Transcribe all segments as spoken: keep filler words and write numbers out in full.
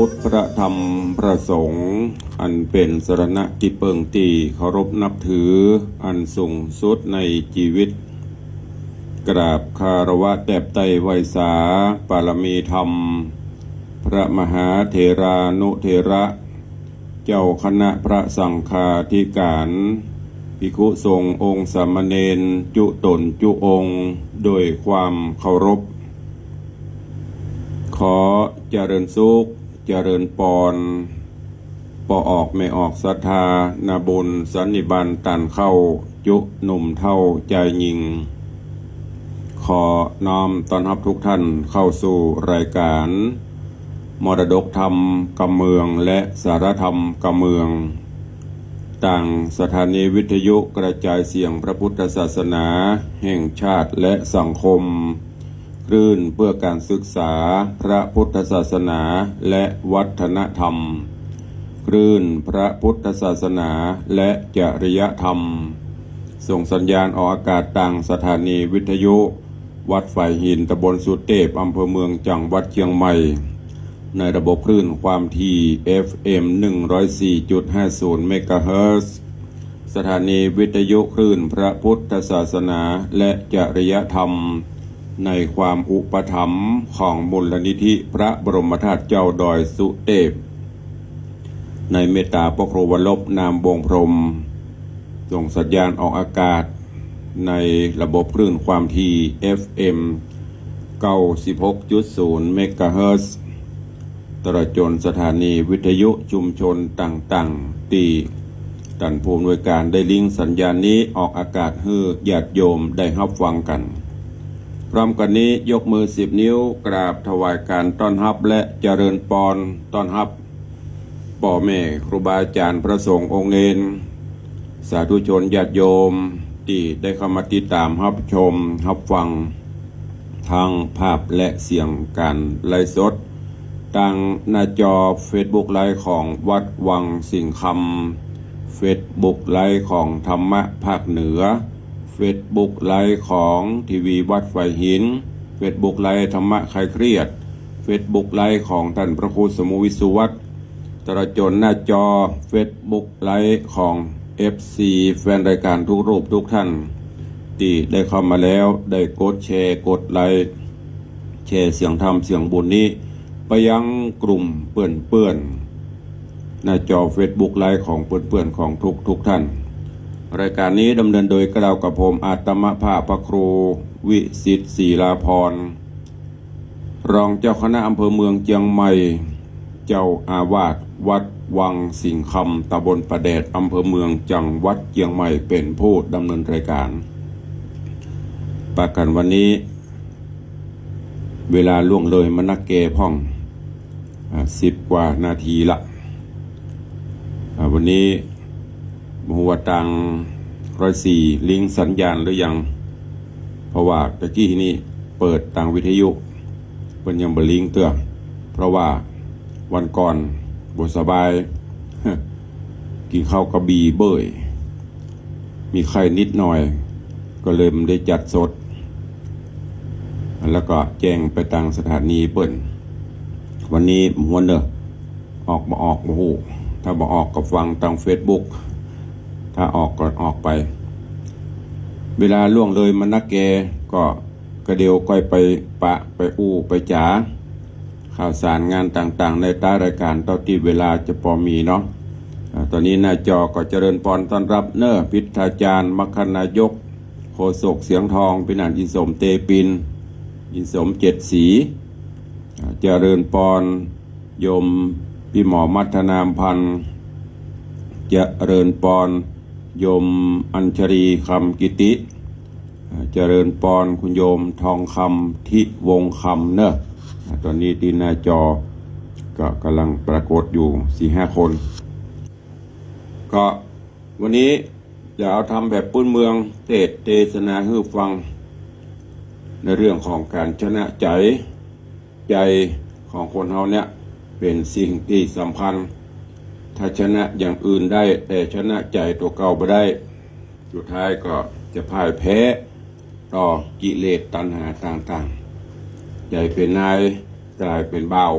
พุทธ พระธรรม พระสงฆ์ อันเป๋นสรณะตี้เปิ้งตี้เคารพนับถืออันสูงสุดในจีวิต กราบคารวะแตบใต้ไหว้สาปารมีธรรม พระมหาเถรานุเถระ เจ้าคณะพระสังฆาธิก๋าน ภิกขุสงฆ์องค์สามเณรจุต๋นจุองค์ โดยความเคารพ ขอเจริญสุข เจริญปอน ป้อออกแม่ออกศรัทธา นาบุญสันนิบาตต้านเข้า จุหนุ่มเฒ่าจายญิง ขอน้อมต้อนฮับทุกท่านเข้าสู่รายก๋าน มรดกธรรมกำเมือง และสาระธรรมกำเมือง ตางสถานีวิทยุกระจายเสียงพระพุทธศาสนาแห่งชาติและสังคม คลื่นเพื่อการศึกษาพระพุทธศาสนาและวัฒนธรรม คลื่นพระพุทธศาสนาและจริยธรรม ส่งสัญญาณออกอากาศตางสถานีวิทยุวัดฝายหิน ตำบลสุเตพ อำเภอเมือง จังหวัดเชียงใหม่ ในระบบคลื่นความถี่ เอฟเอ็ม หนึ่งร้อยสี่จุดห้าศูนย์ เมกะเฮิรตซ์ สถานีวิทยุคลื่นพระพุทธศาสนาและจริยธรรม ในความอุปถัมภ์ของมูลนิธิพระบรมธาตุเจ้าดอยสุเตพ ในเมตตาพระครูวรรณรบ นามวงศ์พรหม ส่งสัญญาณออกอากาศในระบบคลื่นความถี่ เอฟเอ็ม เก้าสิบหกจุดศูนย์ เมกะเฮิรตซ์ ตลอดจ๋นสถานีวิทยุชุมชนต่างๆ ตี้ต้านผู้อำนวยก๋านได้ลิงก์สัญญาณนี้ออกอากาศหื้อญาติโยมได้ฮับฟังกั๋น พร้อมกั๋นนี้ยกมือสิบนิ้วกราบถวายก๋านต้อนฮับและเจริญปอนต้อนฮับ ป้อแม่ครูบาอาจ๋ารย์พระสงฆ์องค์เณร สาธุชนญาติโยมตี้ได้เข้ามาติดต๋ามฮับชมฮับฟัง ตางภาพและเสียงก๋านไลฟ์สด ตางหน้าจอเฟซบุ๊กไลฟ์ของวัดวังสิงห์คำ เฟซบุ๊กไลฟ์ของธรรมะภาคเหนือ เฟซบุ๊กไลฟ์ของทีวีวัดฝายหิน เฟซบุ๊กไลฟ์ธรรมะคลายเครียด เฟซบุ๊กไลฟ์ของต้านพระครูสมุห์ วิศวัฒน์ ตลอดจ๋นหน้าจอเฟซบุ๊กไลฟ์ของเอฟซี แฟนรายก๋านทุกรูปทุกท่าน ตี้ได้เข้ามาแล้วได้กดแชร์กดไลค์ แชร์เสียงธรรมเสียงบุญนี้ไปยังกลุ่มเปื้อนๆ หน้าจอเฟซบุ๊กไลฟ์ของเปื้อนๆ ของทุกๆ ท่าน รายก๋านนี้ดำเนินโดยเกล้ากับผมอาตมาภาพพระครูวิสิทธิ์ ศิลาภรณ์ รองเจ้าคณะอำเภอเมืองเจียงใหม่ เจ้าอาวาสวัดวังสิงห์คำ ตำบลป่าแดด อำเภอเมือง จังหวัดเจียงใหม่ เป๋นผู้ดำเนินรายก๋าน ปะกั๋นวันนี้ เวลาล่วงเลยมานักแก่พ่อง อ่า สิบกว่านาทีละ อ่า วันนี้บ่ฮู้ว่าตางร้อยสี่ลิงก์สัญญาณหรือยัง เพราะว่าตะกี้นี้เปิดตางวิทยุ เปิ้นยังบ่ลิงก์เตื้อ เพราะว่าวันก่อนบ่สบาย กิ๋นข้าวกระบี่เบ้ย มีไข้นิดหน่อย ก็เลยบ่ได้จัดสด แล้วก็แจ้งไปตางสถานีเปิ้น วันนี้บ่ฮู้เน่อ ออกบ่ออกบ่ฮู้ ถ้าบ่ออกก็ฟังตางเฟซบุ๊ก ถ้าออกก็ออกไป เวลาล่วงเลยมานักแก่ ก็กระเดี่ยวก้อยไปปะไปอู้ไปจ๋า ข่าวสารงานต่างๆ ในต๊ะรายก๋านเต้าตี้เวลาจะปอมีเนาะ อ่า ต๋อนนี้หน้าจอก็เจริญปอนต้อนฮับเน่อ พิทธาจารย์ มคคนายก โฆษกเสียงทอง ปี้หนานอินสม เตปิน อินสมเจ็ดสี อ่า เจริญปอน โยมปี้หมอมัทนามพันธ์ เจริญปอน โยมอัญชลี คำกิติ อ่า เจริญปอน คุณโยมทองคำ ทิวงศ์คำเน่อ อ่า ต๋อนนี้ตี้หน้าจอก็ก่ำลังปรากฏอยู่สี่ห้าคน ก็วันนี้จะเอาธรรมแบบปื้นเมือง เตสน์เตสนาหื้อฟัง ในเรื่องของก๋านชนะใจ๋ ใจ๋ของคนเฮาเนี่ยเป๋นสิ่งตี้สำคัญ ถ้าชนะอย่างอื่นได้ แต่ชนะใจ๋ตั๋วเก่าบ่ได้ สุดท้ายก็จะพ่ายแพ้ต่อกิเลสตัณหาต่างๆ ใจ๋เป๋นนาย กลายเป๋นบ่าว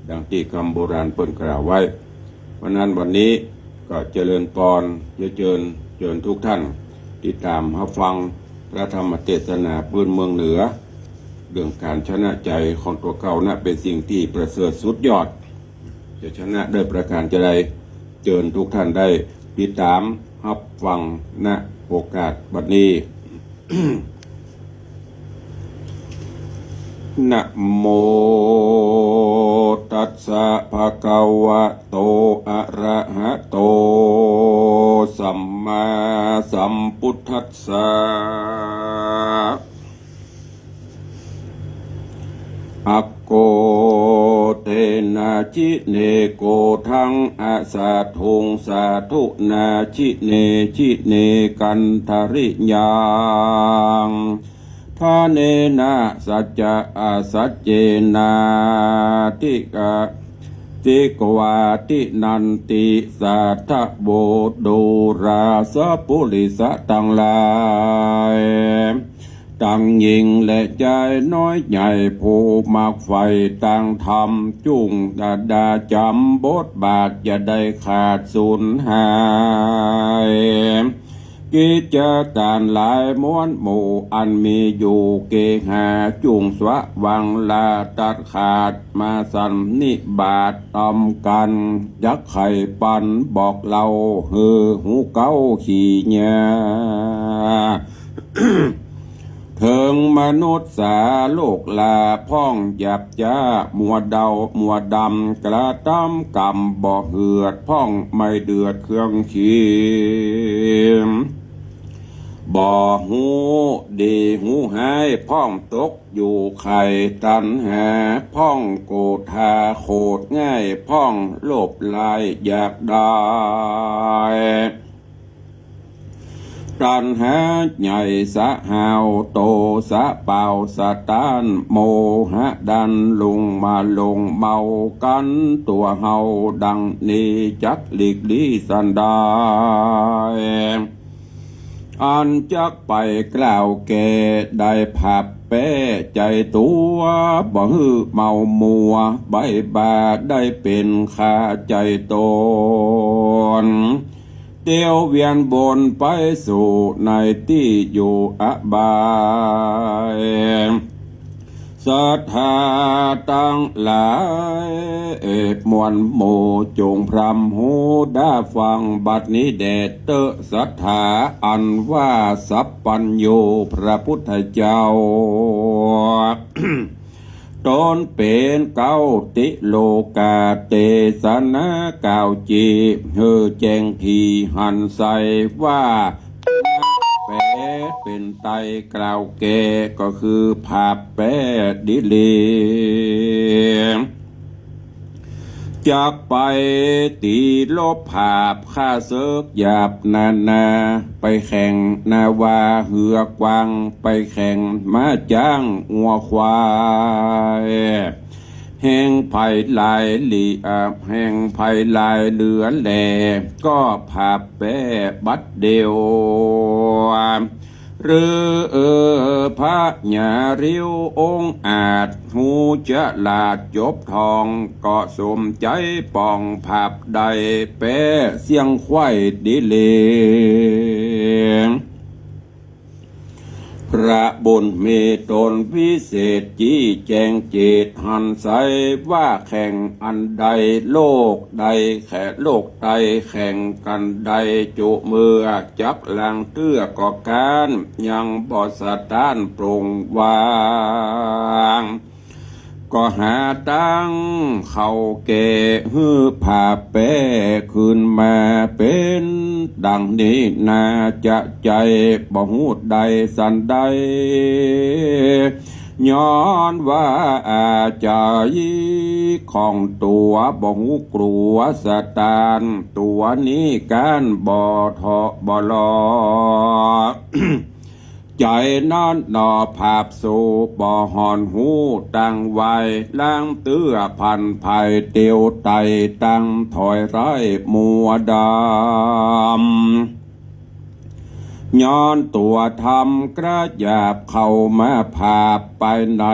ดังตี้กำโบราณเปิ้นกล่าวไว้ เพราะนั้นวันนี้ก็เจริญปอน เจริญ เจิญทุกท่าน ติดต๋ามฮับฟังพระธรรมเตสนาปื้นเมืองเหนือ เรื่องก๋านชนะใจ๋ของตั๋วเก่านะ เป๋นสิ่งตี้ประเสริฐสุดยอด จะชนะได้ประก๋านจะใด เจิญทุกท่านได้ติดต๋ามฮับฟัง ณ โอกาสบัดนี้ นะโม ตัสสะ ภะคะวะโต อะระหะโต สัมมาสัมพุทธัสสะ อะโก เตนะ จิเน โกธัง อะสาธุง สาธุนา จิเน จิเน กันทะริยัง ทะเนนะ สัจจะ อะสัจเจนา ทิกะ ติกวา ตินันติ สาธะโว ดูราสะปุริสะตังหลาย ตังญิงและจาย น้อยใหญ่ ผู้มักใฝ่ตางธรรม จุ่งดาดาจ๋ำบทบาท จะได้ขาดสูญหาย กิจก๋านหลายมวลหมู่ อันมีอยู่เกหา จุ่งสะหว่างลาตัดขาด มาสันนิบาตต๋ามกั๋น จักไขปันบอกเล่า หื้อฮู้เก๊าขี่เยีย เถิงมนุษย์สาโลกลา พ่องหยาบจ๊า มัวเดา มัวดำ กระตำกรรมบ่เหือด พ่องไม่เดือดเครื่องขี บ่ฮู้ดีฮู้ฮ้าย พ่องตกอยู่ใค่ตัณหา พ่องโกธาโขดง่าย พ่องโลภลายอยากได้ ตัณหาใหญ่สะหาว โตสะเป่าสะต้าน โมหะดันลุงมาลงเมากั๋น ตั๋วเฮาดังนี้ จักหลีกลี้สันใด อันจักไปกล่าวแก่ ได้ผับแป๊ใจ๋ตั๋ว บ่หื้อเมามัว ใบ้บ่าได้เป๋นข้าใจ๋ต๋น เตียวเวียนวนไปสู่ในตี้อยู่อบาย ศรัทธาตังหลาย เอ มวลหมู่ จุ่งพร่ำฮู้ดาฟัง บัดนี้แด่เต๊อะ ศรัทธาอันว่าสัพพัญญูพระพุทธเจ้า ต๋นเป๋นเก๊าติโลกา เตสนากล่าวจี หื้อแจ้งถี่หันใสว่า แป๋เป๋นไตกล่าวแก่ ก็คือผับแป๊ดีหลี จักไปตี๋ลบผาบ ข้าเสิกหยาบนานา ไปแข่งนาวาเหือกวาง ไปแข่งม้าจ๊างงัวควาย แห่งไผหลายหลี อ่า แห่งไผหลายเหลือแล ก็ผับแป๊บัดเดียว หรือ เออ พญาริ้วองอาจ ฮู้ฉลาดจบทอง ก็สมใจ๋ป่องผับได้แป๊เสี้ยงไขว้ดีหลี พระบุญมีต๋นวิเศษ จี้แจ้งเจตหันใสว่า แข่งอันใดโลกใด แข่งโลกใดแข่งกั๋นใด จุเมื่อจักหลังเตื้อก็ก๊าน ยังบ่สะต้านปรงวาง ก็หาตังเข้าแก่ หื้อผับแป๊คืนมาเป๋นดังนี้นา จะใจ๋บ่ฮู้ได้สันใด ย้อนว่าอาใจ๋ของตั๋วบ่ฮู้กลัวสะต้าน ตั๋วนี้ก๊านบ่เถาะบ่หลอก ใจ๋นั้นหนอผับสู่บ่ห่อนฮู้ตังไว ล้างเตื้อผันภัยเตียวไตตังถอยร้ายมัวดำ ย้อนตั๋วธรรมกระหยาบเข้ามาผาบไปใน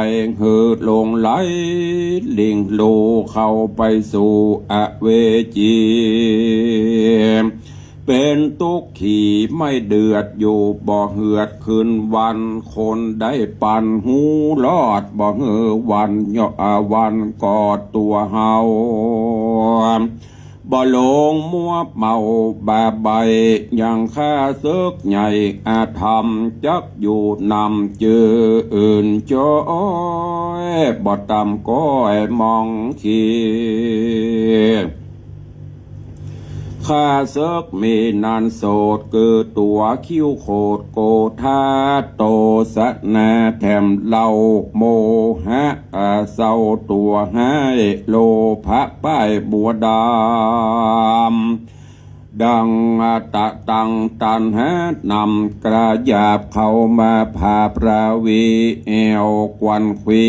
หื้อหลงไหลหลิ่งลู่เข้าไปสู่อเวจี เป๋นตุ๊กขีไม่เดือดอยู่บ่เหือดคืนวัน คนได้ปันหูรอดบ่หื้อวัน ย่ออาวันกอดตั๋วเฮา บ่หลงมัวเมาบ้าใบ้ ยังข้าเสิกใหญ่อาธรรม จักอยู่นำจื้ออื่นจ้อย บ่ต่ำก้อยมองขี ข้าเสิกมีนันโสด คือตั๋วคิ้วโขดโกธา โตสนาแถมเหล้า โมหะอาเศร้าตั๋วฮ้าย โลภะป้ายบัวดำ ดังตะตังตัณหานำกระหยาบเข้ามาผาบราวี แอ่วกวันควี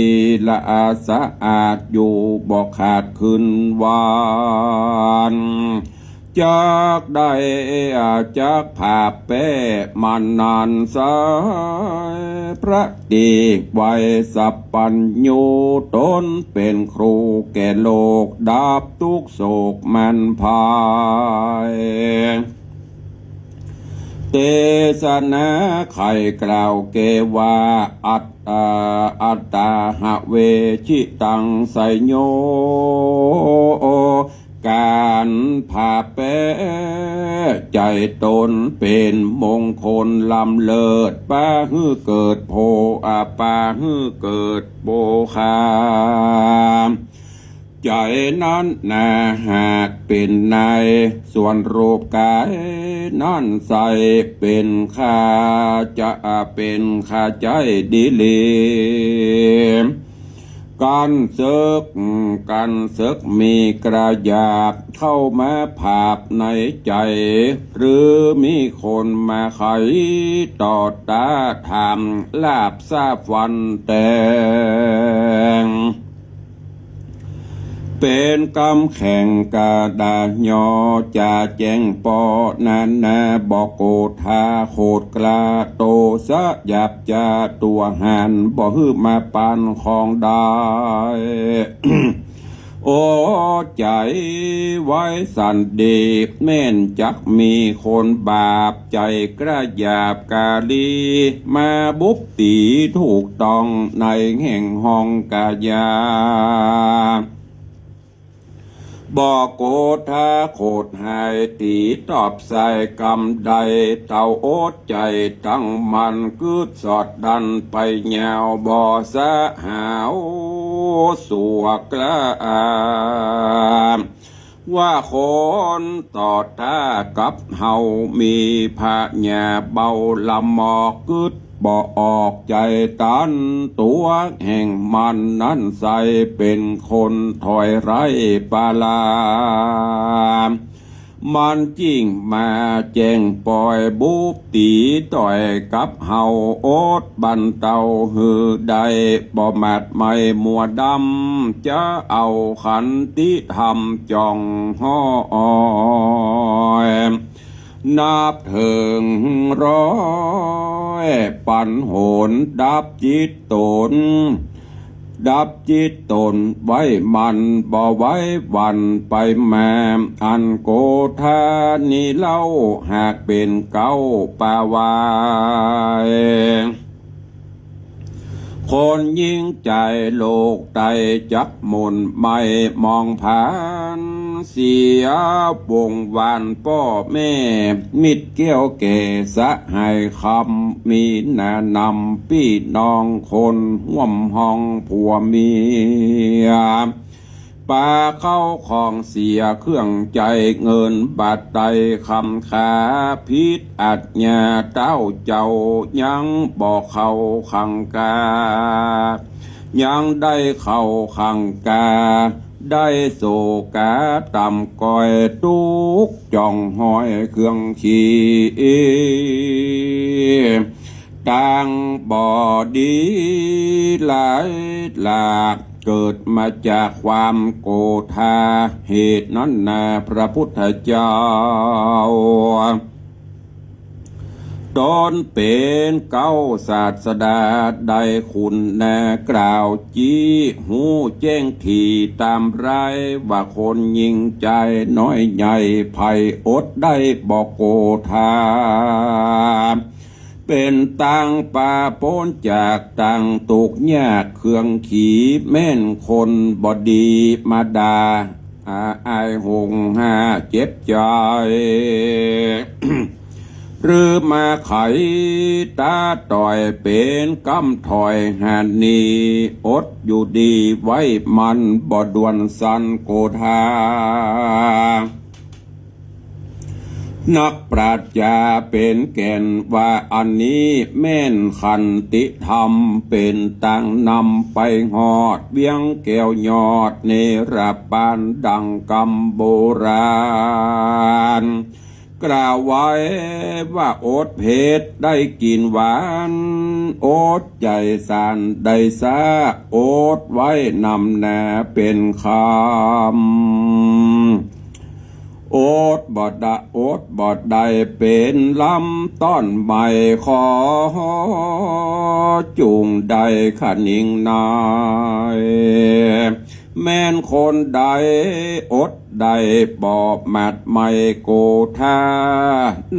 ละอาสะอาดอยู่บ่ขาดคืนวัน จักได้จักผาบแป๊มันนันไส้ พระเอกไวยสัพพัญญู ต๋นเป๋นครูแก่โลก ดับตุ๊กข์โศกมันภัย เตสนาไขกล่าวแก่ว่า อัต อ่า อัตตาหะเวชิตังไสยโย ก๋านผาบแป๊ใจ๋ต๋นเป๋นมงคลล้ำเลิศ ปาหื้อเกิดโภ อ่า ปาหื้อเกิดโภคา ใจ๋นั้นนาหากเป๋นนาย ส่วนรูปก๋ายนั้นไส้ เป๋นข้าจะเป๋นข้าใจ๊ดีหลี กั๋นเสิก กั๋นเสิกมีกระหยาบเข้ามาผาบในใจ๋ หรือมีคนมาไขต่อต้าถาม ลาบทราบวันแต่ง เป๋นกำแข็งกระดาษยอ จะแจ้งปอนานา บ่โกธาโขดกล้า โตสะหยาบจะตั๋วหาน บ่หื้อมาปานของได้ โอ้ใจ๋ไวยสันดี แม่นจักมีคนบาปใจ๋กระหยาบกาลี มาบุบตี๋ถูกต้องในแห่งห้องกายา บ่โกธาโขดหายตี๋ตอบใส่กำใด เต้าอดใจ๋ตั้งมั่น กึ๊ดสอดดันไปยาว บ่สะหาวสัวกล้า ว่าคนต่อต้ากับเฮา มีพญาเบาละหมอก กึ๊ดบ่ออกใจ๋ตันตั๋วแห่งมันนั้นไส้ เป๋นคนถอยไร้ปาลา มันจิ่งมาแจ้งปอยบุบตี๋ต่อยกับเฮา อดบันเตาหื้อได้ บ่หมาดไหม้มัวดำ จะเอาขันติธรรมจ่องห้อย นับเถิงร้อยปันหน ดับจิตต๋น ดับจิตต๋นไว้มั่น บ่ไหวหวั่นไปมา อันโกธานี้เล่า หากเป๋นเก๊าปาวาย คนยิ่งใจ๋โลกไต้จักหมุนไม่มองผ่าน เสียวงวานป้อแม่ มิตรแก้วแก่สหายคำ มีหน้านำปี้น้องคนฮ่วมห้องผัวเมีย ปาเข้าของเสียเครื่องใจ๊ เงินบาทไต้คำคา ผิดอาญาเต้าเจ้า ยังบ่เข้าขังกา ยังได้เข้าขังกา ได้โสกาต่ำก้อย ตุ๊กข์จ่องห้อยเครื่องขี่ ต่างบ่ดีหลายหลาก เกิดมาจากความโกธา เหตุนั้นนาพระพุทธเจ้า ต๋นเป๋นเก๊าศาสดาได้คุณนากล่าวจี้ ฮู้แจ้งถี่ต๋ามราย ว่าคนยิ่งใจ๋น้อยใหญ่ ใผอดได้บ่โกธา เป๋นตางปาป๊นจากตางตุ๊กข์ยากเคืองขี แม่นคนบ่ดีมาด่า อาอายหงห้าเจ็บใจ๋ หรือมาไขต๋าต่อยเป๋นกำถ้อยหาหนี อดอยู่ดีไว้มันบ่ด่วนสั่นโกธา นักปราชญ์จ๋าเป๋นแก่นว่าอันนี้แม่นขันติธรรม เป๋นตางนำไปฮอดเวียงแก้วยอดเนรปานดังกำโบราณ กล่าวไว้ว่าอดเผ็ดได้กิ๋นหวาน อดใจ๋สานได้ซ้า อดไว้นำนาเป๋นคำ อดบ่ได้ อดบ่ได้เป๋นลำต้อนใหม่ ขอจุ่งได้คะนิงนาย แม่นคนใดอดได้บ่หมาดไหม้โกธา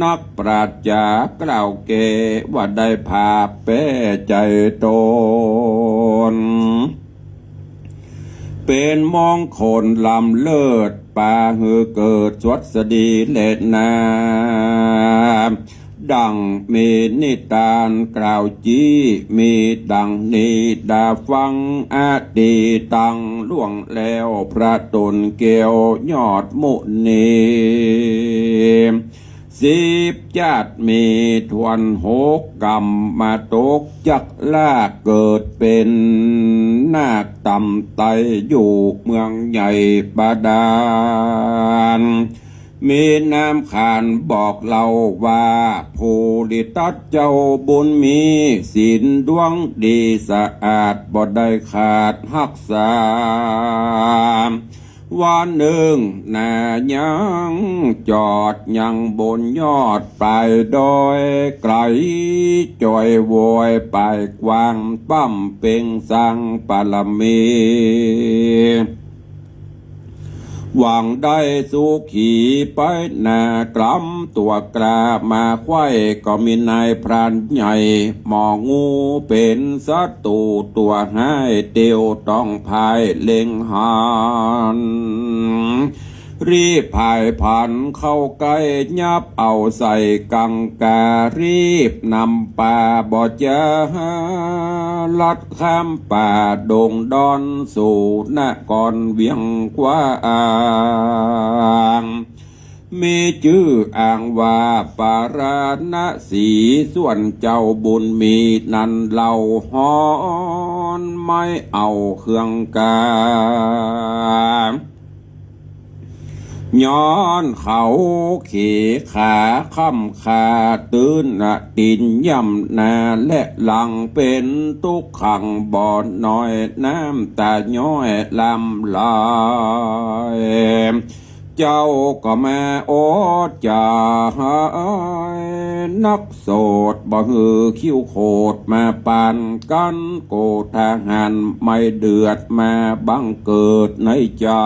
นักปราชญ์จ๋ากล่าวแก้ว่าได้ผาบแป๊ใจ๋ต๋น เป๋นมงคลล้ำเลิศ ปาหื้อเกิดสวัสดีแลนา ดังมีนิตานกล่าวจี้ มีดังนี้ดาฟัง อดีตังล่วงแล้วพระต๋นแก้วยอดมุนี สิบจ๊าดมีถ้วนหกกำมาตกจักลากเกิดเป๋นนาคต่ำไตอยู่เมืองใหญ่บาดาล มีนามขานบอกเล่าว่า ผู้ลิตัดเจ้าบุญมี ศีลดวงดีสะอาดบ่ได้ขาดฮักษา วันนึ่งนายังจอดยังบนยอดปายดอย ไก๋จอยโวยปายกว้าง ป้ำเป่งสร้างปารมี หวังได้สุขีไปหน้ากล้ำตั๋วกล้ามาไขว้ ก็มีนายพรานใหญ่หมองูเป๋นศัตรูตั๋วฮ้าย เตียวต้องพ่ายเล็งหัน รีบพ่ายพลันเข้าใก้ ยับเอาใส่กังกา รีบนำปาบ่จา ลัดข้ามป่าดงดอนสู่นครเวียงขวาง มีจื้ออ้างว่าปาราณสี ส่วนเจ้าบุญมีนั้นเล่าฮ้อน ไม้เอาเครื่องกา ย้อนเขาเขขาค่ำคาตื้น ตีนย่ำหน้าและหลัง เป๋นตุ๊กขังบ่น้อย น้ำตาย้อยหลั่งไหล เจ้าก็มาอดจ๋า นักโสดบ่หื้อคิ้วโขดมาปานกั๋น โกธาหารไม่เดือดมาบังเกิดในใจ๋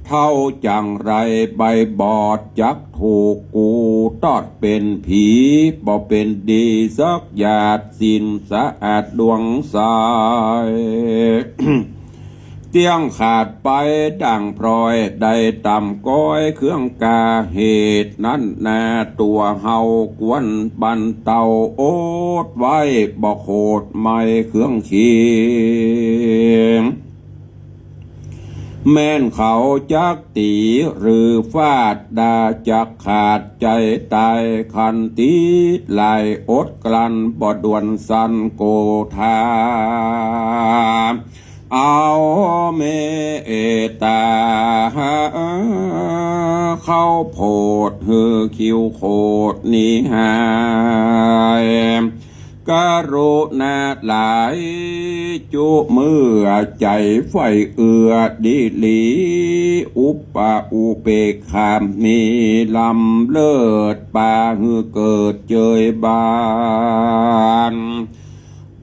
เท่าจั๋งไรใบบอดจักถูกกู ตอดเป๋นผี บ่เป๋นดีสักหยาด ศีลสะอาดดวงใส เตี้ยงขาดไปดั่งพลอย ได้ต่ำก้อยเครื่องกา เหตุนั้นนาตั๋วเฮาควรบรรเตา อดไว้บ่โขดไหม้เครื่องเคียง แม่นเขาจักตี๋หรือฟาด ดาจักขาดใจ๋ต๋าย ขันติหลายอดกลั้นบ่ด่วนสั่นโกธา เอาเมตตาเข้าโผด หื้อคิ้วโขดหนีหาย กรุณาหลาย จุเมื่อใจ๋ใฝ่เอื้อดีหลี อุปะอุเปกขามีล้ำเลิศ ปาหื้อเกิดเจยบาน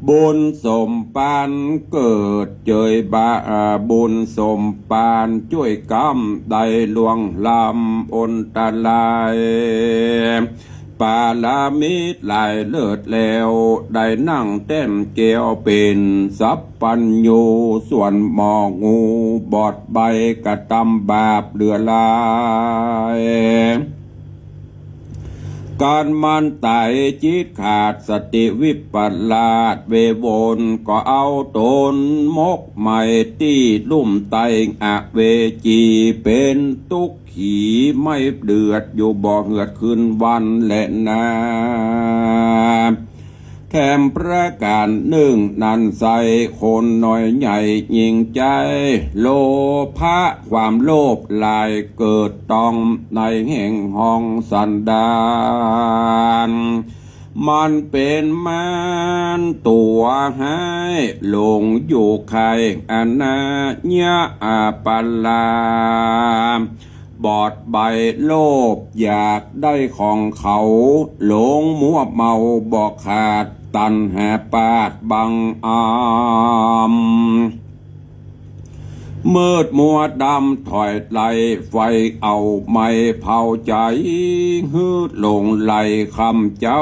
บุญสมปานเกิดเจยบา บุญสมปานจ้วยก๋ำ ได้ล่วงล้ำอันตราย ปารามิตรหลายเลิศแล้ว ได้นั่งแต้มแก้วเป๋นสัพพัญญู ส่วนหมองูบอดใบ้กระตำบาปเหลือหลาย ก๋านมันต๋ายจิตขาดสติวิปลาส เววนก็เอาต๋นหมกไหมตี้ลุ่มใต้อเวจี เป๋นตุ๊กขีไม่เดือดอยู่บ่เหือดคืนวันแลนา แถมประก๋านนึ่งนั้นไส้ คนน้อยใหญ่ยิ่งใจ๋ โลภะความโลภหลายเกิดต้อง ในแห่งห้องสันดาน มันเป๋นมารตั๋วฮ้าย หลงอยู่ใค่อนาญาอาปารา บอดใบ้โลภอยากได้ของเขา หลงมัวเมาบ่ขาด ตัณหาปาดบังอำ มืดมัวดำถอยไล่ ไฟเอาไหม้เผาใจ๋ หื้อหลงไหลค่ำเจ๊า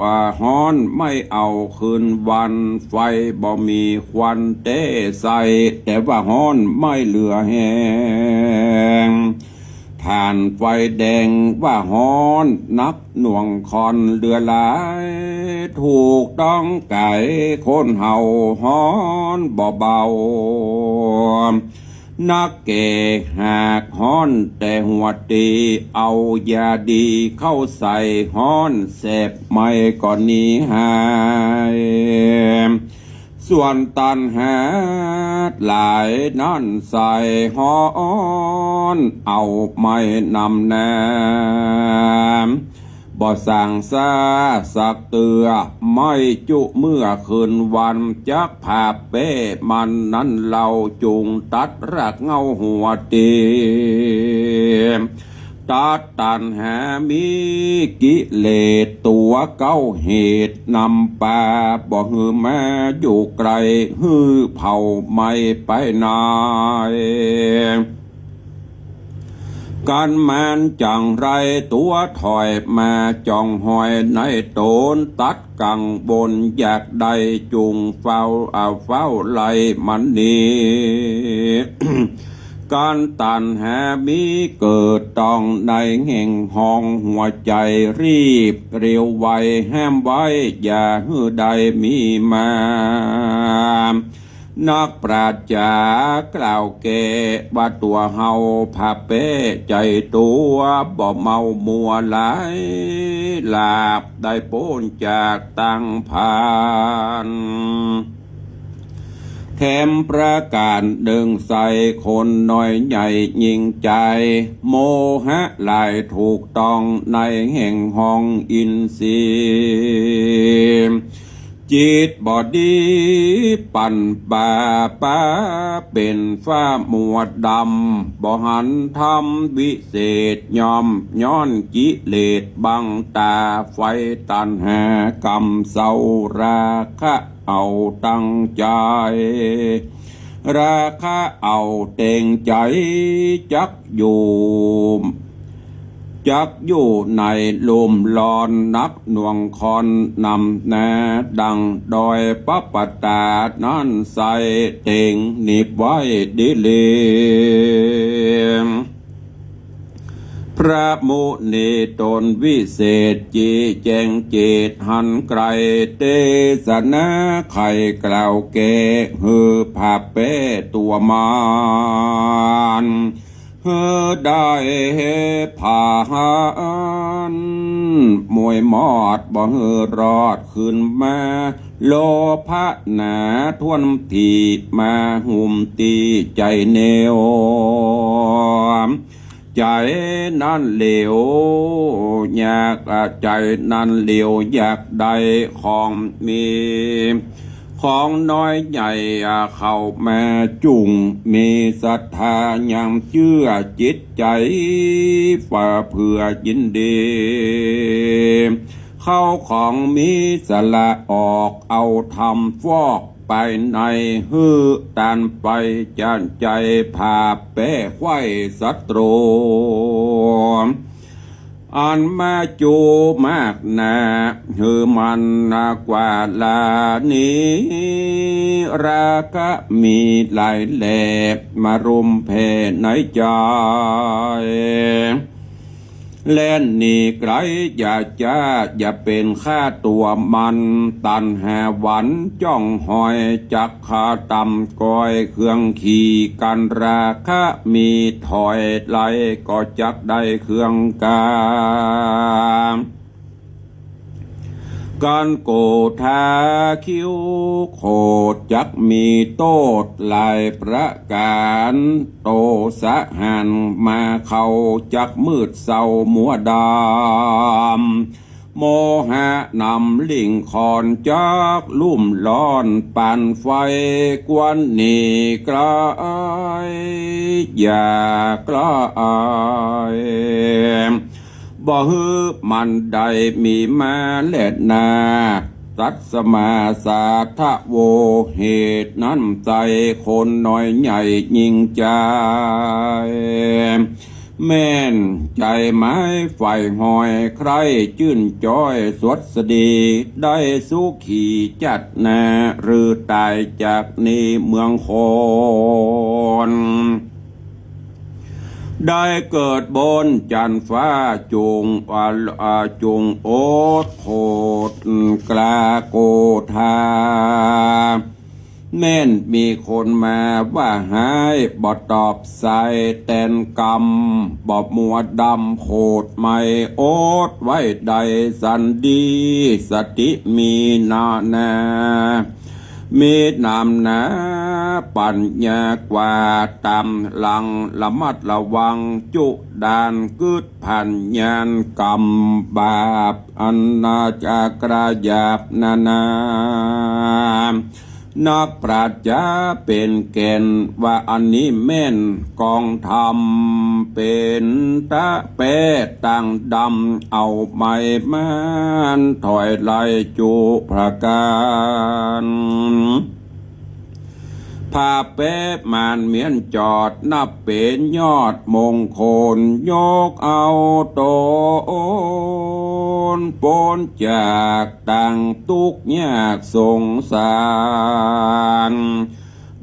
อ่า ฮ้อนไม่เอาคืนวัน ไฟบ่มีควันแต๊ใส้ แต่ว่าฮ้อนไม่เหลือแฮง ถ่านไฟแดงว่าฮ้อนนักหน่วงค่อนเหลือหลาย ถูกต้องก๋ายคนเฮาฮ้อนบ่เบา นักแก่หากฮ้อนแต่หัวตี้ เอายาดีเข้าใส่ฮ้อนแสบไหม้ก็หนีหาย ส่วนตัณหาหลายนั้นไส้ฮ้อนเอาไหม้นำนา บ่ส่างซาสักเตื้อ ไหม้จุเมื่อคืนวัน จักผาแป้มันนั้นเฮา จุ่งตัดรากเหง้าหัวตี้ ตัดตัณหามีกิเลสตั๋วเก๊าเหตุนำปา บ่หื้อมาอยู่ใก้ หื้อเผาไหม้ไปใน ก๋านมันจั๋งไรตั๋วถอยมา จ้องฮอยในต๋นตัดกังวล อยากได้จุ่งเฝ้า อ่า เฝ้าไล่มันหนี ก๋านตัณหามีเกิดต้อง ในแห่งห้องหัวใจ๋ รีบเร็วไวห้ามไว้ อย่าหื้อได้มีมา นักปราชญ์จ๋ากล่าวแก้ว่าตั๋วเฮาผาแป้ใจ๋ตั๋ว บ่เมามัวหลาย หลาบได้ป๊นจากตังพาน แถมประก๋านนึ่งไส้ คนน้อยใหญ่ยิ่งใจ๋ โมหะหลายถูกต้อง ในแห่งห้องอินทรีย์ จิตบ่ดีปั่นป่า ปาเป๋นฟ้ามัวดำ บ่หันธรรมวิเศษ ย่อมย้อนกิเลสบังต๋า ไฟตัณหากำเศร้า ราคะเอาตั้งใจ๋ ราคะเอาเต็งใจ๋ จักอยู่ จักอยู่ในลุ่มร้อนนักหน่วงค่อนนำนา ดั่งดอยปัปปะตานั้นไส้ เต็งหนีบไว้ดีหลี พระมุนีต๋นวิเศษ จี้แจ้งเจตหันไกล เตสนาไขกล่าวแก้ หื้อผาแป้ตั๋วมาน หื้อได้ผาหัน มวยมอดบ่หื้อรอดคืนมา โลภะหนาถ้วนถี่ มาหุ้มตี้ใจ๋เหนียว ใจ๋นั้นเหลียวอยาก ใจ๋นั้นเหลียวอยากได้ของมี ของน้อยใหญ่เข้ามาจุ่ง มีศรัทธายังเจื้อจิตใจ๋ ฝ่าเผื่อยินดี เข้าของมีสละออก เอาธรรมฟอกไปใน หื้อต้านไปจานใจ๋ ผ่าแป๊ไขว้ศัตรู อันมาจูมากหนา หื้อมันกว่าลานี้ ราคะมีหลายแหล่ มารุมแผ่ในใจ๋ แล่นหนีไก๋อย่าจ๊า อย่าเป๋นข้าตั๋วมัน ตัณหาหวันจ้องหอย จักคาตำก้อยเครื่องขี่ กันราคะมีถอยไล่ก็จักได้เครื่องกา กันโกธาคิ้วโขดจักมีโต้ษหลายประก๋าน โตสะหันมาเข้าจักมืดเศร้ามัวดำ โมหะนำลิ่งคอนจักลุ่มร้อน ปานไฟกวนหนีไก๋ อย่าไก๋ บ่หื้อมันได้มีมาแลนา ตัสมาสาทะโว เหตุนั้นใจ๋คนน้อยใหญ่ยิ่งใจ๋ แม่นใจ๋ไม้ใฝ่หอย ใคร่จื้นจ้อยสดสดี ได้สุขีจัดนา หรือต๋ายจากนี้เมืองคน ได้เกิดบนจันฟ้าจุ่ง อ่า อ่า จุ่งโอษโขดกล้าโกธา แม่นมีคนมาว่าฮ้าย บ่ตอบสายแตนกำ บ่มัวดำโขดไหม้ โอษไว้ได้สันดี สติมีนานา มีนำหนาปั๋ญญากว่าต๋ามหลัง ระมัดระวังจุดาน กึ๊ดผันญาณกรรมบาป อันนาจาคราหยาบนานา นักปราชญ์จ๋าเป๋นแก่น ว่าอันนี้แม่นกองธรรม เป๋นตะแป๊ตังดำ เอาไม้ม่านถอยไล่จุประก๋าน ผ้าแป๊ม่านเมี้ยนจอด นับเป๋นยอดมงคล ยกเอาต๋นป๊นจาก ตังตุ๊กข์ยากสงสาร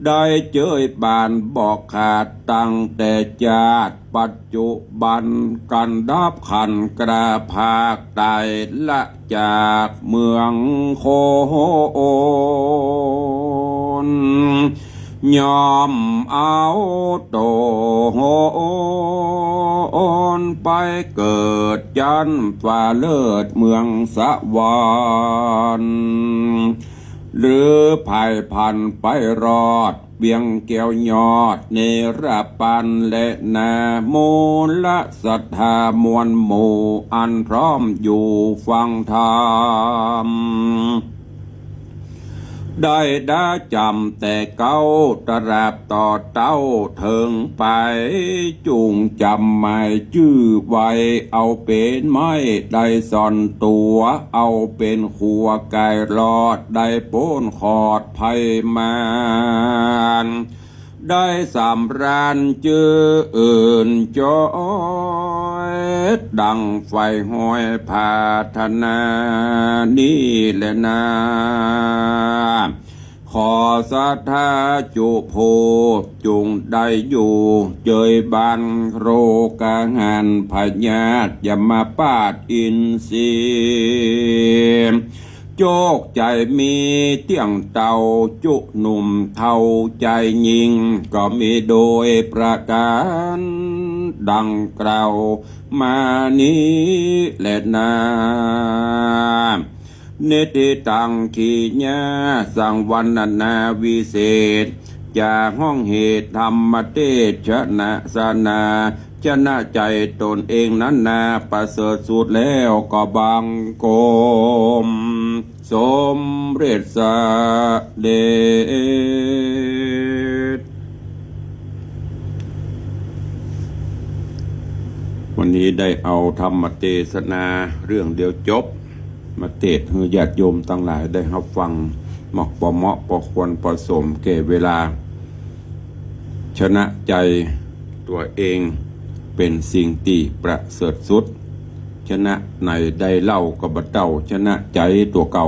ได้เจยบานบ่ขาดตั้งแต่จาติ ปัจจุบันกันดับขันกระพากต๋าย ละจากเมืองคน ย่อมเอาต๋นไปเกิดจั๊นฟ้าเลิศเมืองสวรรค์ หรือไผ่พันไปรอดเวียงแก้วยอดเนรปันแลนา มูลศรัทธามวลหมู่อันพร้อมอยู่ฟังธรรม ได้ดาจ๋ำแต่เก๊าตราบต่อเต้าเถิงไป จุ่งจ๋ำหมายจื้อไว้ เอาเป๋นไม้ได้ซ่อนตั๋ว เอาเป๋นขัวก๋ายรอด ได้ป๊นขอดภัยมาร ได้สำราญจื้นจ้อย ดังใฝ่ฮอยผาถนานี้แลนา ขอศรัทธาจุผู้จุ่งได้อยู่เจยบานโรคาหารพยาธิยมบาปอินทรีย์ โจคใจ๋มีเตี้ยงเต้าจุหนุ่มเฒ่าใจ๋ยิ่ง ก็มีโดยประก๋านดังกล่าวมานี้แลนา นิทธิตังขีญาสังวรรณนาวิเศษ เจ อย่าฮ้องเหตุธรรมเทศนา ชนะใจ๋ต๋นเองนั้นนา ประเสริฐสุดแล้วก็บังคมสมเร็จเสด็จ วันนี้ได้เอาธรรมเทศนาเรื่องเดียวจบ มาเทศน์หื้อญาติโยมตังหลายได้ฮับฟัง เหมาะปอเหมาะปอควรปอสมแก่เวลา ชนะใจ๋ตั๋วเองเป๋นสิ่งตี้ประเสริฐสุด ชนะไหนได้เล่าก็บ่เต้าชนะใจ๋ตั๋วเก่า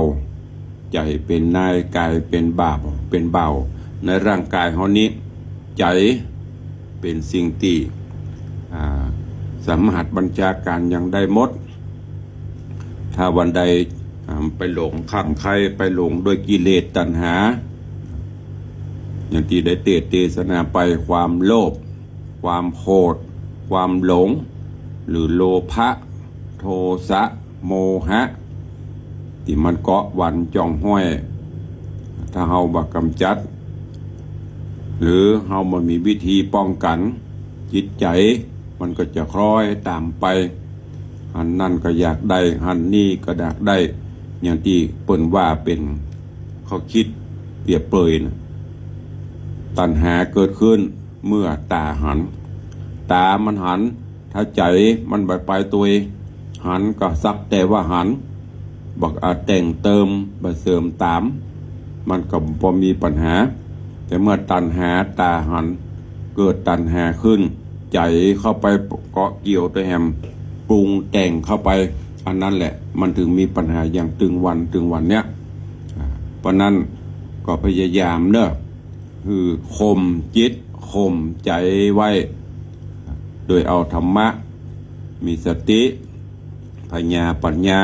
ใจ๋เป๋นนาย ก๋ายเป๋นบ่าว เป๋นบ่าวในร่างก๋ายเฮานี้ ใจ๋เป๋นสิ่งตี้ อ่า สามารถบัญชาก๋านหยังได้หมด ถ้าวันใด อ่า ไปหลงคลั่งไคล้ ไปหลงด้วยกิเลสตัณหา อย่างตี้ได้เทศน์เทศนาไป ความโลภ ความโขด ความหลง หรือโลภะ โทสะ โมหะ ตี้มันเกาะหวันจ้องห้อย ถ้าเฮาบ่ก๋ำจัด หรือเฮาบ่มีวิธีป้องกั๋น จิตใจ๋มันก็จะคล้อยต๋ามไป หันนั่นก็อยากได้ หันนี่ก็อยากได้ อย่างตี้เปิ้นว่าเป๋น เขากึ๊ดเปรียบเปยน่ะ ตัณหาเกิดขึ้นเมื่อต๋าหัน ต๋ามันหัน ถ้าใจ๋มันบ่ไปตวย หันก็สักแต่ว่าหัน บ่อาจแต่งเติม บ่เสริมต๋าม มันก็บ่มีปัญหา แต่เมื่อตัณหาต๋าหัน เกิดตัณหาขึ้น ใจ๋เข้าไปเกาะเกี่ยวตวยแหม ปรุงแต่งเข้าไป อันนั้นแหละมันถึงมีปัญหาอย่างตึงวัน ตึงวันเนี้ย อ่า เพราะนั้นก็พยายามเนาะ คือข่มจิต ข่มใจ๋ไว้ โดยเอาธรรมะ มีสติ ผญาปัญญา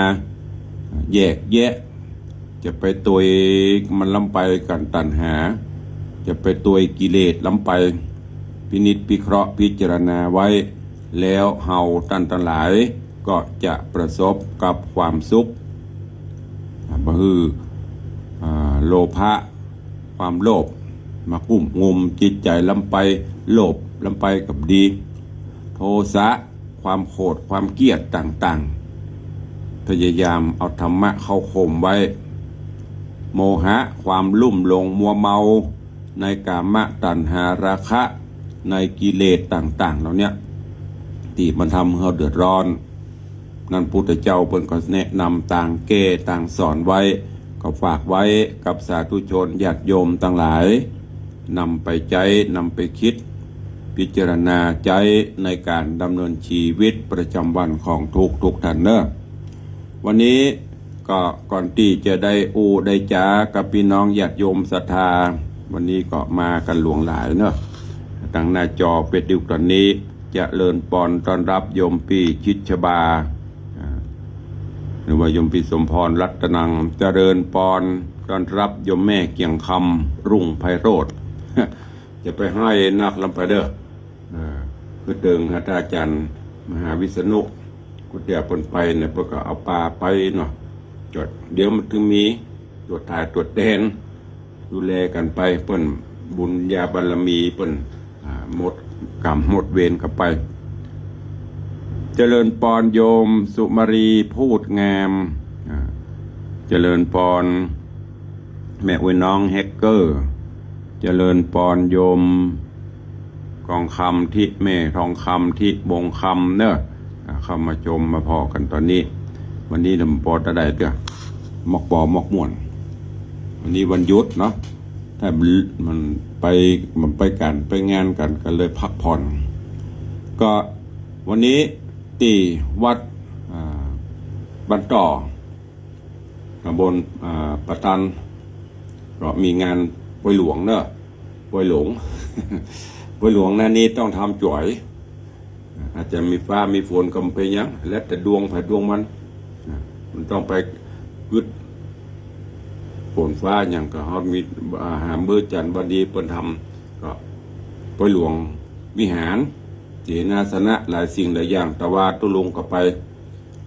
แยกแยะ จะไปตวยมันล้ำไปกับตัณหา จะไปตวยกิเลสล้ำไป พินิจพิเคราะห์พิจารณาไว้ แล้วเฮาต้านตังหลายก็จะประสบกับความสุข อ่า บ่หื้อ อ่า โลภะ ความโลภ มากุ้มงุมจิตใจ๋ล้ำไป โลภล้ำไปก็บ่ดี โทสะ ความโขด ความเกลียดต่างๆ พยายามเอาธรรมะเข้าข่มไว้ โมหะ ความลุ่มหลงมัวเมาในกามตัณหาราคะ ในกิเลสต่างๆ เหล่าเนี้ย ตี้มันทำหื้อเฮาเดือดร้อน นั้นพุทธเจ้าเปิ้นก็แนะนำตางแก้ตางสอนไว้ ก็ฝากไว้กับสาธุชนญาติโยมตังหลาย นำไปใจ๊ นำไปกึ๊ด พิจารณาใจ๊ในก๋านดำเนินชีวิตประจำวันของทุกๆ ท่านเนาะ วันนี้ก็ก่อนตี้จะได้อู้ได้จ๋ากับปี้น้องญาติโยมศรัทธา วันนี้ก็มากั๋นหลวงหลายเนาะ ตางหน้าจอเฟซบุ๊กต๋อนนี้ เจริญปอนต้อนรับโยมปี้ชิดชบา อ่า หรือว่าโยมปี้สมพรรัตนัง เจริญปอนต้อนรับโยมแม่เกียงคำ รุ่งไพโรจน์ จะไปไห้นักล้ำไปเด้อ อ่า คือเติงหาต้านอาจ๋ารย์มหาวิษณุ กุเตียเปิ้นไปเนี่ย เปิ้นก็เอาปาไปเนาะ จวด เดี๋ยวมันถึงมีตรวจถ่ายตรวจแตน ดูแลกั๋นไป เปิ้นบุญญาบารมีเปิ้น อ่า หมดก๋รรมหมดเวรกั๋นไป เจริญปอนโยมสุมาลีพูดงาม อ่า เจริญปอนแม่อุ๊ยน้องแฮกเกอร์ เจริญปอนโยมกองคำทิ แม่ทองคำทิวงคำเนาะ อ่า เข้ามาชมมาผ่อกั๋นต๋อนนี้ วันนี้ลำปอตะไดเตื้อ มอกปอมอกม่วน วันนี้วันหยุดเนาะ ถ้ามันไป มันไปก๋านไปงานกั๋น ก็เลยพักผ่อน ก็วันนี้ตี้วัด อ่า บ้านต่อ ตำบล อ่า ป่าตัน ก็มีงานปอยหลวงเนาะ ปอยหลวง ปอยหลวงนั้นนี่ต้องทำจ๋วย อาจจะมีฟ้ามีฝนก็บ่เป๋นหยัง แล้วแต่ดวงใผดวงมัน อ่ะ มันต้องไปกึ๊ดฝนฟ้าหยัง ก็เฮามี อ่า หามื้อจันทร์วันดีเปิ้นทำ ก็ปอยหลวงวิหาร เสนาสนะหลายสิ่งหลายอย่าง ตะวาตุลุงก็ไป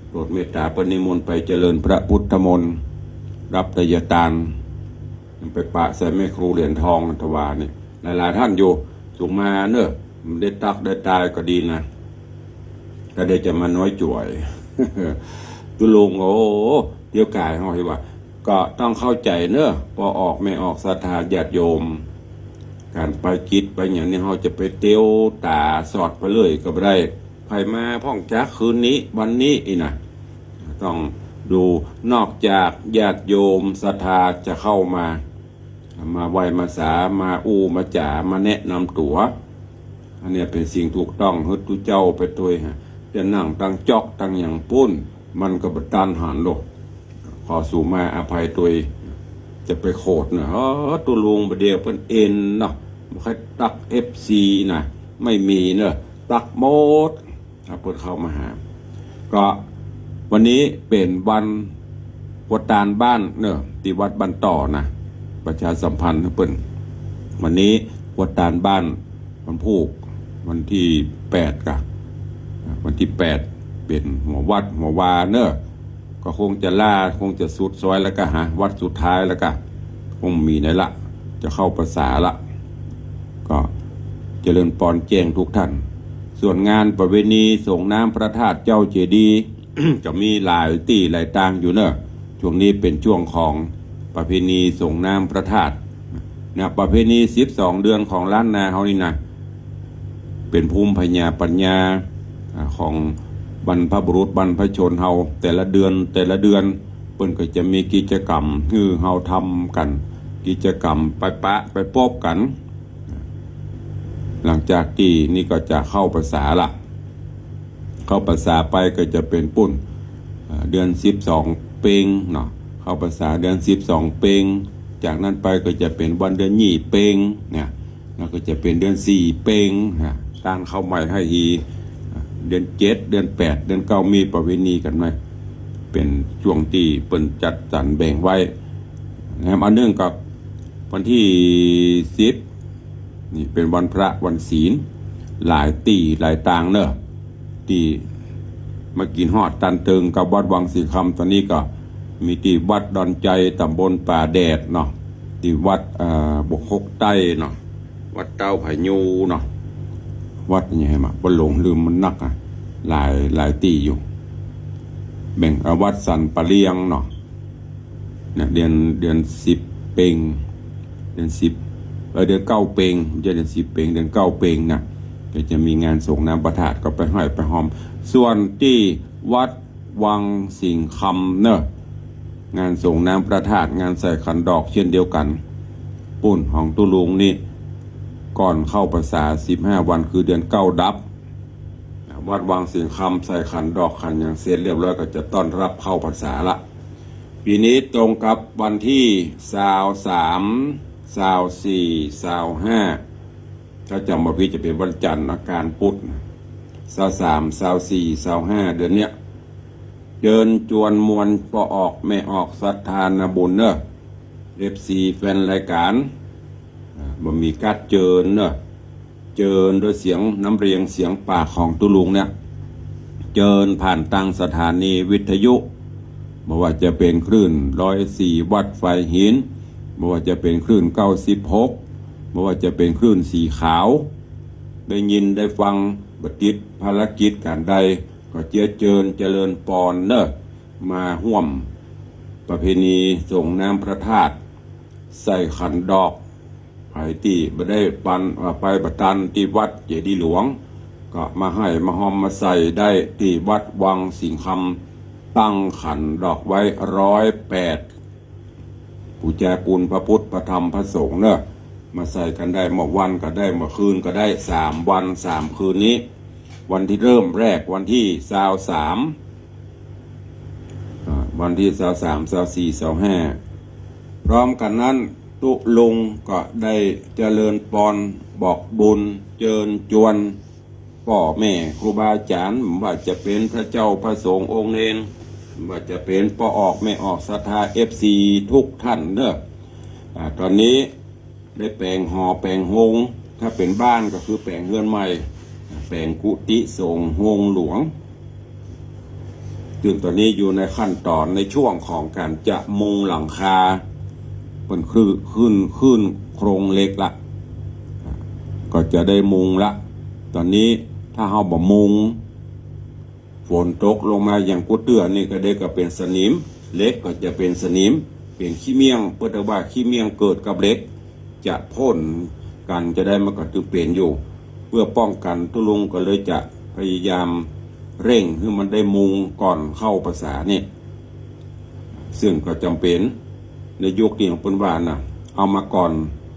โปรดเมตต๋าเปิ้นนิมนต์ไปเจริญพระพุทธมนต์ รับไตรยตาน ไปปะใส่แม่ครูเหรียญทอง ตะวานี่ หลายๆ ท่านอยู่ ส่งมาเนอะ มันได้ตักได้ตายก็ดีนะ ก็ได้จะมาน้อยจ่วย ตุ๊ลุง โอ้ เดี๋ยวก่ายเฮาเห็นว่า ก็ต้องเข้าใจ๋เนอะ ป้อออกแม่ออกศรัทธาญาติโยม ก๋านไปกิจไปหยังนี่ เฮาจะไปเตียวต๋าสอดไปเลยก็บ่ได้ ใผมาพ่องจ๊ะคืนนี้ วันนี้อี้นะ ต้องดู นอกจากญาติโยมศรัทธาจะเข้ามา มาไหว้มาสา มาอู้มาจ๋า มาแนะนำตั๋ว อันเนี้ยเป๋นสิ่งถูกต้อง หื้อตุ๊เจ้าไปตวยฮะ จะนั่งตังจ๊อกตังหยังปู๊น มันก็บ่ตันหันโลก ขอสูมาอภัยตวย จะไปโขดเนอะ เออ ตุ๊ลุงบ่าเดี่ยวเปิ้นเอ็นเนาะ บ่ใค่ตักเอฟซีนะ ไม่มีเนอะ ตักหมด ถ้าเปิ้นเข้ามาหา ก็วันนี้เป๋นวันกวาดตานบ้านเนอะ ตี้วัดบ้านต่อนะ ประชาสัมพันธ์หื้อเปิ้น วันนี้กวาดตานบ้าน วันพูก วันตี้แปดก่ะ วันตี้แปด เป๋นหัววัดหัววาเนอะ ก็คงจะลา คงจะสุดซอยแล้วก่ะ หาวัดสุดท้ายแล้วก่ะ คงมีไหนละ จะเข้าพรรษาละ ก็เจริญปอนแจ้งทุกท่าน ส่วนงานประเพณีส่งน้ำพระธาตุเจ้าเจดีย์ ก็มีหลายตี้หลายตางอยู่เนอะ ช่วงนี้เป๋นช่วงของประเพณีส่งน้ำพระธาตุนะ ประเพณีสิบสองเดือนของล้านนาเฮานี่นะ เป๋นภูมิปัญญาปัญญา อ่า ของบรรพบุรุษบรรพชนเฮา แต่ละเดือนแต่ละเดือน เปิ้นก็จะมีกิจกรรมหื้อเฮาทำกั๋น กิจกรรมไปปะไปปบกั๋น หลังจากตี้นี่ก็จะเข้าพรรษาละ เข้าพรรษาไปก็จะเป๋นปู๊น อ่า เดือนสิบสองเป็งเนาะ เข้าพรรษาเดือนสิบสองเป็ง จากนั้นไปก็จะเป๋นวันเดือนยี่เป็งเนี่ย แล้วก็จะเป๋นเดือนสี่เป็ง อ่า ต้านข้าวใหม่ให้ฮี อ่า เดือนเจ็ด เดือนแปด เดือนเก้า มีประเพณีกั๋นไหม เป๋นช่วงตี้เปิ้นจัดสรรแบ่งไว้ แถมอันนึ่งกับวันตี้สิบ นี่เป๋นวันพระวันศีล หลายตี้หลายตางเนอะ ตี้มากิ๋นฮอดตันเติงกับวัดวังสิงห์คำ ต๋อนนี้ก็มีตี้วัดดอนไจ ต๋ำบลป่าแดดเนาะ ตี้วัด เอ่อ บกฮกใต้เนาะ วัดเต้าผายูเนาะ วัดอะหยังมะ บ่หลงลืมมันนักอะ หลาย หลายตี้อยู่ แบ่ง เอ่อ วัดสันป่าเลียงเนาะ เนี่ย เดือน เดือนสิบเป็ง เดือนสิบ เอ่อ เดือนเก้าเป็ง บ่ใจ้เดือนสิบเป็ง เดือนเก้าเป็งน่ะ ก็จะมีงานส่งน้ำพระธาตุ ก็ไปห้อยไปฮอม ส่วนตี้วัดวังสิงห์คำเนอะ งานส่งน้ำพระธาตุ งานใส่ขันดอกเช่นเดียวกั๋น ปู๊นของตุ๊ลุงนี่ ก่อนเข้าพรรษาสิบห้าวัน คือเดือนเก้าดับ วัดวังสิงห์คำใส่ขันดอกขันหยังเสร็จเรียบร้อย ก็จะต้อนรับเข้าพรรษาละ ปี๋นี้ตรงกับวันตี้ซาวสาม ซาวสี่ ซาวห้า ถ้าจ๋ำบ่ผิดจะเป๋นวันจันทร์ อังคาร พุธ ซาวสาม ซาวสี่ ซาวห้า เดือนเนี้ย เจิญจวนมวลป้อออกแม่ออกศรัทธานาบุญเนอะ เอฟซี แฟนรายก๋าน อ่า บ่มีก๊าดเจิญเนอะ เจิญด้วยเสียงน้ำเรียงเสียงปากของตุ๊ลุงเนี่ย เจิญผ่านตางสถานีวิทยุ บ่ว่าจะเป๋นคลื่นร้อยสี่วัตต์ไฟหิน บ่ว่าจะเป๋นคลื่นเก้าสิบหก บ่ว่าจะเป๋นคลื่นสีขาว ได้ยินได้ฟัง บ่ติดภารกิจก๋านใด ก็เจียเจิญเจริญปอนเนอะ มาฮ่วมประเพณีส่งน้ำพระธาตุ ใส่ขันดอก ใผตี้บ่ได้ปัน เอ่อ ไปบ่ตันตี้วัดเจดีย์หลวง ก็มาห้อยมาฮอมมาใส่ได้ตี้วัดวังสิงห์คำ ตั้งขันดอกไว้ร้อยแปด ปู๋จากุณพระพุทธพระธรรมพระสงฆ์เนอะ มาใส่กั๋นได้ เมื่อวันก็ได้ เมื่อคืนก็ได้ สามวันสามคืนนี้ วันตี้เริ่มแรกวันตี้ซาวสาม อ่า วันตี้ซาวสาม ซาวสี่ ซาวห้า พร้อมกั๋นนั้น ตุ๊ลุงก็ได้เจริญปอนบอกบุญเจิญจวนป้อแม่ครูบาอาจ๋ารย์ บ่ว่าจะเป๋นพระเจ้าพระสงฆ์องค์เณร บ่ว่าจะเป๋นป้อออกแม่ออกศรัทธา เอฟซี ทุกท่านเนอะ อ่า ต๋อนนี้ ได้แป๋งหอแป๋งโฮง ถ้าเป๋นบ้านก็คือแป๋งเฮือนใหม่ แป๋งกุฏิสงฆ์โฮงหลวง ซึ่งต๋อนนี้อยู่ในขั้นต๋อนในช่วงของก๋านจะมุงหลังคา เปิ้นคือขึ้น ขึ้นโครงเหล็กละ จะได้มุงละ ต๋อนนี้ถ้าเฮาบ่มุง ฝนตกลงมาอย่างกู้เตื้อนี่ก็เดะก็เป๋นสนิม เหล็กก็จะเป๋นสนิม เป๋นขี้เมี่ยง เปิ้นว่าขี้เมี่ยงเกิดกับเหล็ก จะป้องกั๋นจะได้มันก็จึงเป๋นอยู่ เปื้อป้องกั๋นตุ๊ลุงก็เลยจะพยายามเร่งหื้อมันได้มุงก่อนเข้าพรรษานี่ ซึ่งก็จ๋ำเป๋นในยุคนี้ของเปิ้นว่านะ เอามาก่อน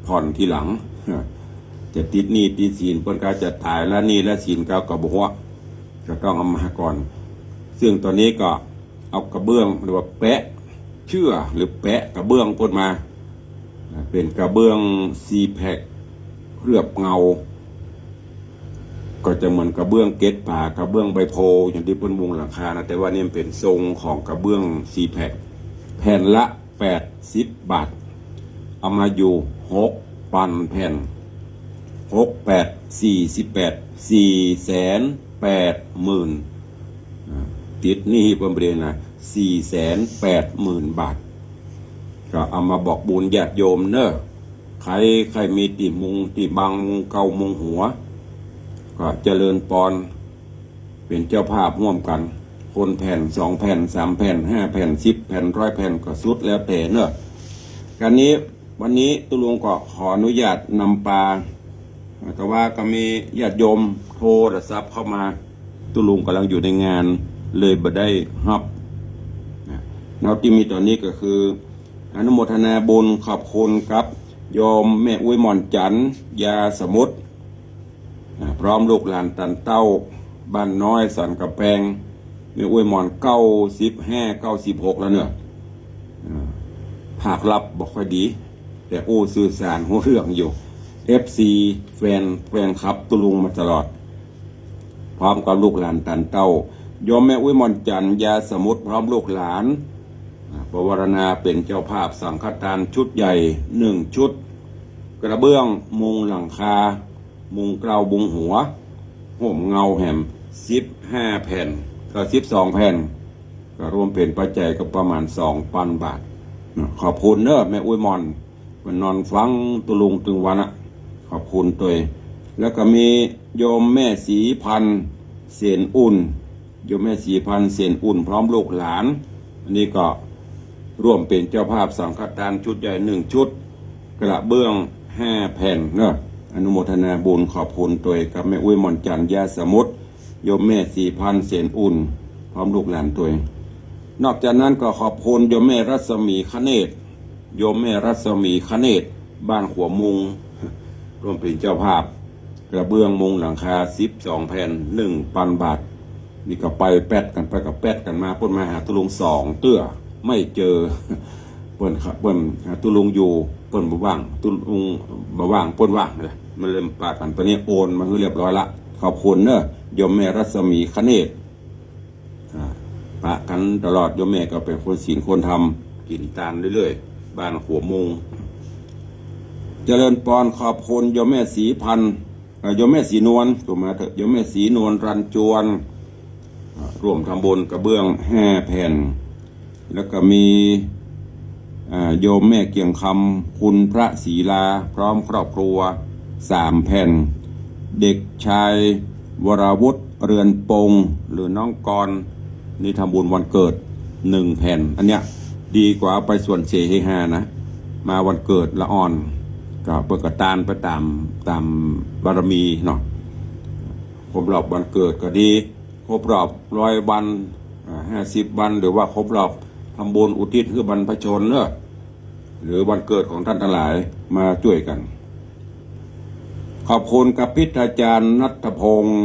ผ่อนทีหลัง จะติดหนี้ติดสิน เปิ้นก็จะต๋ายละหนี้ละสินก็ ก็บ่ฮู้ ก็ต้องเอามาก่อน ซึ่งต๋อนนี้ก็เอากระเบื้องหรือว่าแปะเจื้อหรือแปะกระเบื้องเปิ้นมา เป๋นกระเบื้องซีแพคเคลือบเงา ก็จะเหมือนกระเบื้องเกล็ดผา กระเบื้องใบโพธิ์ อย่างตี้เปิ้นมุงหลังคานะ แต่ว่านี่มันเป๋นทรงของกระเบื้องซีแพค แผ่นละแปดสิบบาท เอามาอยู่หกปันแผ่น หกแปดสี่สิบแปด สี่แสนแปดหมื่น อ่า ติดหนี้เปิ้นไปเลยนะ สี่แสนแปดหมื่นบาท ก็เอามาบอกบุญญาติโยมเน่อ ใผ ใผมีตี้มุงตี้บัง มุงเก่ามุงหัว ก็เจริญปอน เป๋นเจ้าภาพร่วมกั๋น คนแผ่น สองแผ่น สามแผ่น ห้าแผ่น สิบแผ่น ร้อยแผ่น ก็สุดแล้วแต่เน่อ ก๋านนี้ วันนี้ตุ๊ลุงก็ขออนุญาตนำปา แต่ว่าก็มีญาติโยมโทรศัพท์เข้ามา ตุ๊ลุงก่ำลังอยู่ในงาน เลยบ่ได้ฮับ นะ เนาะ ตี้มีต๋อนนี้ก็คือ อนุโมทนาบุญขอบคุณกับโยมแม่อุ๊ยหม่อนจันทร์ ยาสมุทร อ่า พร้อมลูกหลานตันเต้า บ้านน้อยสันก๋ำแปง แม่อุ๊ยหม่อนเก้าสิบห้า เก้าสิบหกแล้วเน่อ อ่า ปากลับบ่ค่อยดี แต่อู้สื่อสารฮู้เรื่องอยู่ เอฟซี แฟน แฟนคลับตุ๊ลุงมาตลอด พร้อมกับลูกหลานตันเต้า โยมแม่อุ๊ยหม่อนจันทร์ ยาสมุทร พร้อมลูกหลาน อ่า ปวารณาเป๋นเจ้าภาพสังฆทานชุดใหญ่หนึ่งชุด กระเบื้องมุงหลังคา มุงเกล้ามุงหัว ห่มเงาแหม สิบห้าแผ่น ก็สิบสองแผ่น ก็รวมเป๋นปัจจัยก็ประมาณสองปันบาท นะ ขอบคุณเน่อแม่อุ๊ยหม่อน เปิ้นนอนฟังตุ๊ลุงตึงวันอะ ขอบคุณตวย แล้วก็มีโยมแม่ศรีพันธ์ เสนอุ่น โยมแม่ศรีพันธ์ เสนอุ่น พร้อมลูกหลาน อันนี้ก็ร่วมเป๋นเจ้าภาพสังฆทานชุดใหญ่หนึ่งชุด กระเบื้องห้าแผ่นเนาะ อนุโมทนาบุญขอบคุณตวยกับแม่อุ๊ยหม่อนจันทร์ ยาสมุทร โยมแม่ศรีพันธ์ เสนอุ่น พร้อมลูกหลานตวย นอกจากนั้นก็ขอบคุณโยมแม่รัศมีคเนศ โยมแม่รัศมีคเนศ บ้านขัวมุง ร่วมเป๋นเจ้าภาพ กระเบื้องมุงหลังคาสิบสองแผ่น หนึ่งปันบาท นี่ก็ไปแป๊ดกั๋นไปก็แป๊ดกั๋นมา เปิ้นมาหาตุ๊ลุงสองเตื้อ ไม่เจอ เปิ้นครับ เปิ้นหาตุ๊ลุงอยู่ เปิ้นบ่ว่าง ตุ๊ลุงบ่ว่าง เปิ้นว่างนะ มันเลยปากั๋น ต๋อนนี้โอนมาหื้อเรียบร้อยละ ขอบคุณเน่อ โยมแม่รัศมีคเนศ อ่า ปะกั๋นตลอด โยมแม่ก็เป๋นคนศีลคนธรรม กิ๋นตานเรื่อยๆ บ้านขัวมุง เจริญปอน ขอบคุณโยมแม่ศรีพันธ์ เอ่อ โยมแม่ศรีนวล โทรมาเถอะ โยมแม่ศรีนวล รันจวน อ่า ร่วมทำบุญกระเบื้องห้าแผ่น แล้วก็มี อ่า โยมแม่เกียงคำ คุณพระศรีลา พร้อมครอบครัว สามแผ่น เด็กชายวราวุธ เรือนปง หรือน้องกรณ์ นี่ทำบุญวันเกิด หนึ่งแผ่น อันเนี้ย ดีกว่าเอาไปส่วนเสเฮฮานะ มาวันเกิดละอ่อน ก็เปิ้นก็ตานไปต๋าม ต๋ามบารมีเนาะ ครบรอบวันเกิดก็ดี ครบรอบร้อยวัน อ่า ห้าสิบวัน หรือว่าครบรอบทำบุญอุทิศหื้อบรรพชนเนาะ หรือวันเกิดของท่านทั้งหลาย มาจ้วยกั๋น ขอบคุณกับพิธาจารย์ณัฐพงษ์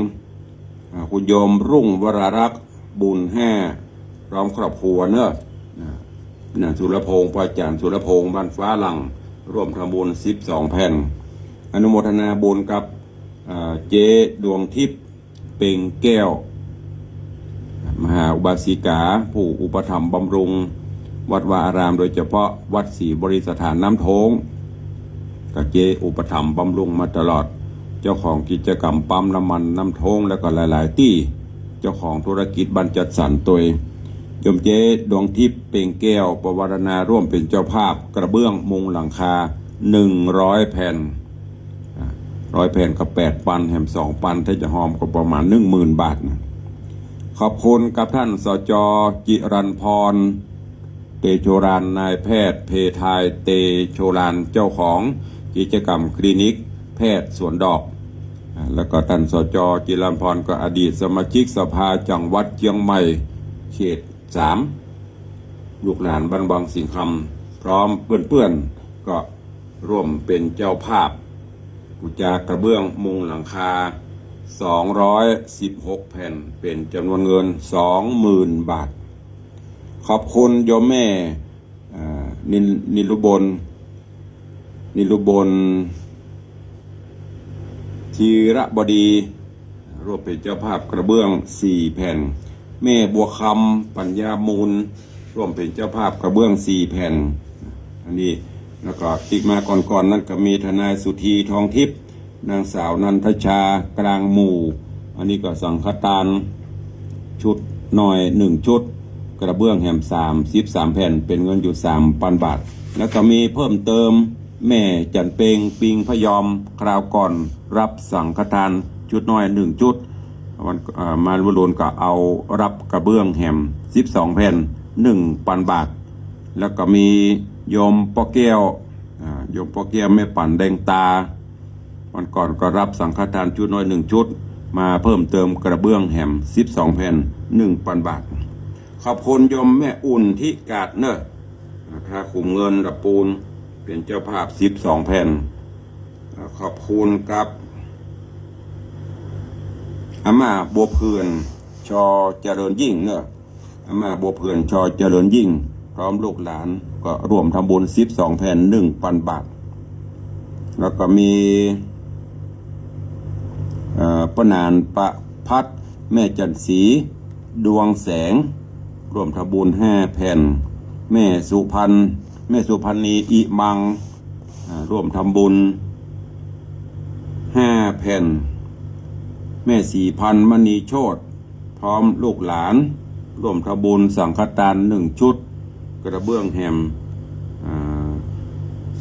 อ่า คุณโยมรุ่งวรารักษ์ บุญห้า พร้อมครอบครัวเนาะ อ่า นั่นสุรพงษ์ พระอาจารย์สุรพงษ์ บ้านฟ้าหลั่ง ร่วมทำบุญสิบสองแผ่น อนุโมทนาบุญกับ อ่า เจ๊ดวงทิพย์ เปล่งแก้ว มหาอุบาสิกา ผู้อุปถัมภ์บำรุงวัดวาอาราม โดยเฉพาะวัดศรีบริสถานน้ำโท้ง ก็เจ๊อุปถัมภ์บำรุงมาตลอด เจ้าของกิจกรรมปั๊มน้ำมันน้ำโท้ง แล้วก็หลายๆ ตี้ เจ้าของธุรกิจบ้านจัดสรรตวย โยมเจ๊ดวงทิพย์ เปล่งแก้ว ปวารณาร่วมเป๋นเจ้าภาพกระเบื้องมุงหลังคา หนึ่งร้อยแผ่น อ่า ร้อยแผ่นก็แปดปัน แหมสองปัน ถ้าจะฮอมก็ประมาณหนึ่งหมื่นบาทนะ ขอบคุณกับท่าน สจ จิรันพร เตโชราน นายแพทย์เพทาย เตโชราน เจ้าของกิจกรรมคลินิกแพทย์สวนดอก อ่า แล้วก็ท่าน สจ จิรันพร ก็อดีตสมาชิกสภาจังหวัดเจียงใหม่ เขตสาม ลูกหลานบ้านวังสิงห์คำ พร้อมเปื้อนๆ ก็ร่วมเป๋นเจ้าภาพ ปู๋จากระเบื้องมุงหลังคา สองร้อยสิบหกแผ่น เป๋นจ๋ำนวนเงิน สองหมื่นบาท ขอบคุณโยมแม่ อ่า นิล- นิรุบล นิรุบล ธีระบดี ร่วมเป๋นเจ้าภาพกระเบื้องสี่แผ่น แม่บัวคำ ปัญญามูล ร่วมเป๋นเจ้าภาพกระเบื้องสี่แผ่น อันนี้ แล้วก็ติ๊กมาก่อนๆ นั้นก็มีทนายสุธี ทองทิพย์ นางสาวนันทชา กลางหมู่ อันนี้ก็สังฆทานชุดน้อยหนึ่งชุด กระเบื้องแหมสามสิบสามแผ่น เป๋นเงินอยู่สามปันบาท แล้วก็มีเพิ่มเติม แม่จันเปง ปิงพยอม คราวก่อนรับสังฆทานชุดน้อยหนึ่งชุด วัน เอ่อ มาวันโลนก็เอารับกระเบื้องแหมสิบสองแผ่น หนึ่งปันบาท แล้วก็มีโยมป้อแก้ว อ่า โยมป้อแก้ว แม่ปั่นแดงตา วันก่อนก็รับสังฆทานชุดน้อยหนึ่งชุด มาเพิ่มเติมกระเบื้องแหมสิบสองแผ่น หนึ่งปันบาท ขอบคุณโยมแม่อุ่นทิกาดเนอะ อ่า ท่าขุมเงิน ตะปูน เป๋นเจ้าภาพสิบสองแผ่น อ่า ขอบคุณกับ อาม่าบัวเผื่อน ชอ เจริญยิ่งเนอะ อาม่าบัวเผื่อน ชอ เจริญยิ่ง พร้อมลูกหลานก็ร่วมทำบุญสิบสองแผ่น หนึ่งปันบาท แล้วก็มี เอ่อ ป้าหนานประภัส แม่จันทร์ศรี ดวงแสง ร่วมทำบุญห้าแผ่น แม่สุพรรณ แม่สุพรรณี อิมัง อ่า ร่วมทำบุญห้าแผ่น แม่ศรีพันธ์ มณีโชติ พร้อมลูกหลาน ร่วมทำบุญสังฆทานหนึ่งชุด กระเบื้องแหม อ่า